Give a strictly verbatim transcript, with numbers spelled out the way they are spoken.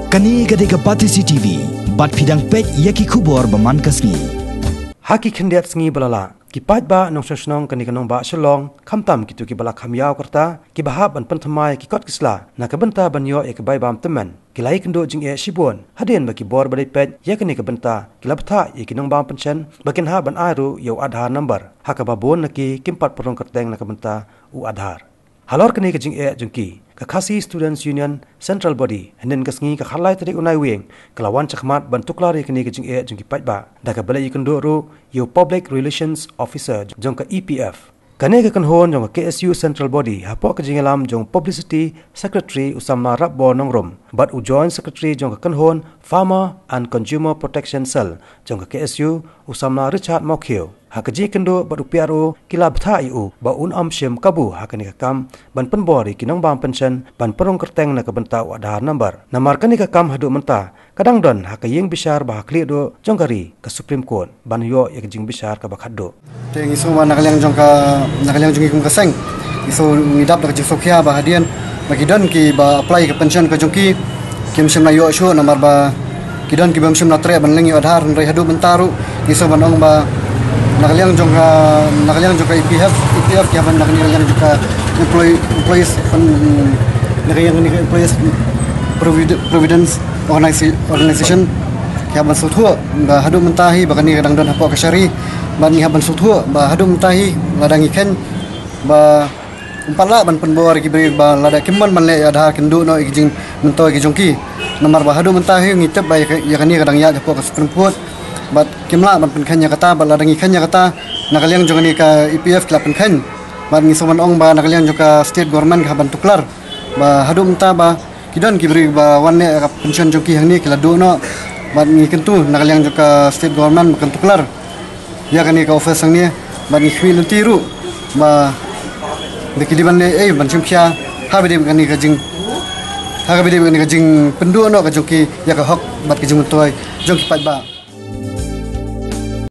Kane ka dei ka Batesi T V, bad phi dang peit ïa ki khubor ba man ka sngi. Ha ki khyndiat sngi ba la lah, ki paidbah nongshong shnong kane ka nongbah Shillong, khamtam kito ki ba la kham ïaw ka rta, ki ba hap ban pynthymmai ïa ki kot ki sla na ka bynta ban ïoh ïa ka bai bam tymmen, ki la ïakynduh jingeh shibun. Hadien ba ki bor ba dei peit ïa kane ka bynta ki la bthah ïa ki nongbam pension ba kin hap ban ai ruh ïa u Aadhaar number, ha kaba bun na ki kim pat pynrung kyrteng na ka bynta u Aadhaar. Halor kane ka jingeh jong ki, ka Khasi Students Union Central Body hynnin ka sngi ka khatlai tarik u Naiwieng ka la wan shakhmat ban tuklar ïa kane ka jingeh jong ki paidbah da kaba leit ïakynduh ruh ïa u Public Relations Officer jong ka E P F. Kane ka kynhun jong ka K S U Central Body hapoh ka jingïalam jong Publicity Secretary u samla Rapbor Nongrum bad u Joint Secretary jong ka kynhun Farmer and Consumer Protection Cell jong ka K S U u samla Richard Mawkhiew. Ha ka jingïakynduh bad u P R O ki la bthah ïa u ba un ym shim kabu ha kane ka kam ban pynbor ïa ki nongbam pension ban pynrung kyrteng na ka bynta u Aadhaar number. Namar kane ka kam haduh mynta ka dang don ha ka ïing bishar ba ha khlieh duh jong ka ri, ka Supreme Court, ban ïoh ïa ka jingbishar kaba khatduh. Te ngi sngew ba na ka liang jong ka, na ka liang jong ngi kum ka seng, ngi sngew, ngi dap da ka jingsngewkhia ba hadien ba ki don ki ba apply ka pension ka jong ki, kim shym la ïoh shuh namar ba ki don ki bym shym la treh ban link ïa u Aadhaar. Hynrei haduh mynta ruh ngi sngew ban ong ba na ka liang jong ka, na ka liang jong ka E P F, E P F ki hap ban, na ka liang jong ka employee, employees, na ka liang jong ka employees provide-, providence organization, organization ki hap ban sngewthuh ba haduh mynta hi ba kane ka dang don hapoh ka shari, bad ngi hap ban sngewthuh ba haduh mynta hi lada ngi kheiñ ba ym pat lah ban pynbor ïa ki briew ba lada kim mon ban leh ïa u Aadhaar kin duh noh ïa ki jingmyntoi ki jong ki. Namar ba haduh mynta hi ngi tip ba ïa ka, ïa kane ka dang ïaid hapoh ka Supreme Court bad kim lah ban pynkheiñ ïa kata, bad lada ngi kheiñ ïa kata na ka liang jong kane ka E P F ki la pynkheiñ. Bad ngi sngew ban ong ba na ka liang jong ka state government ka hap ban tuklar ba haduh mynta ba ki don ki briew ba wan leh ïa ka pension jong ki hangne ki la duh noh. Bad ngi kyntu na ka liang jong ka state government ba kan tuklar ïa kane ka office hangne, bad ngi khmih lynti ruh ba da ki dei ban leh ei ban shim khia ha ba dei kane ka jing, ha ba dei kane ka jingpynduh noh ka jong ki ïa ka hok bad ka jingmyntoi jong ki paidbah.